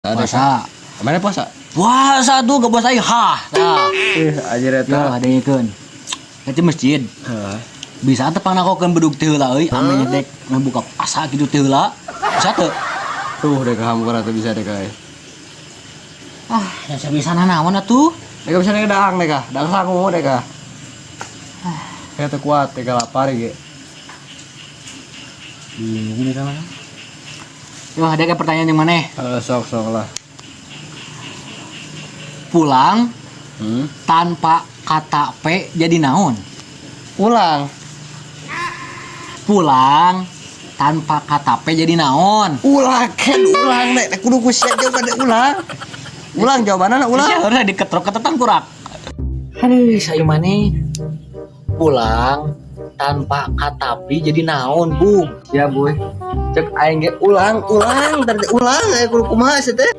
Puasa. Mana puasa? Puasa tuh gak puasa aing. Hah. Nah. Ih, anjir Ya, eta. ada yang Nanti masjid. Heeh. Bisa teu pangnakokeun bedug teh heula euy, ame nyedek meh buka puasa gitu teh heula. Bisa teu? Tuh dek hampura tuh bisa dek euy. Ah, ya bisa naon atuh. Dek bisa dek daang dek ah, daang sangu dek ah. Kayak teu kuat dek lapar ge. Bingung nih sama. Yo, ada ke pertanyaan yang mana? Heeh, sok sok lah. Pulang tanpa kata P jadi naon? Ulang. Pulang tanpa kata P jadi naon? Ulang kan ulang dek, kudu ku sia jawaban dek ulang. Ulang jawabanna ulang. Ulang. Harusnya diketrok ke tengkurak. Aduh, saya mana? Pulang tanpa kata P jadi naon, Bung? Ya boy. Cek aing ge ulang, ulang, tadi ulang aya kudu kumaha sih teh.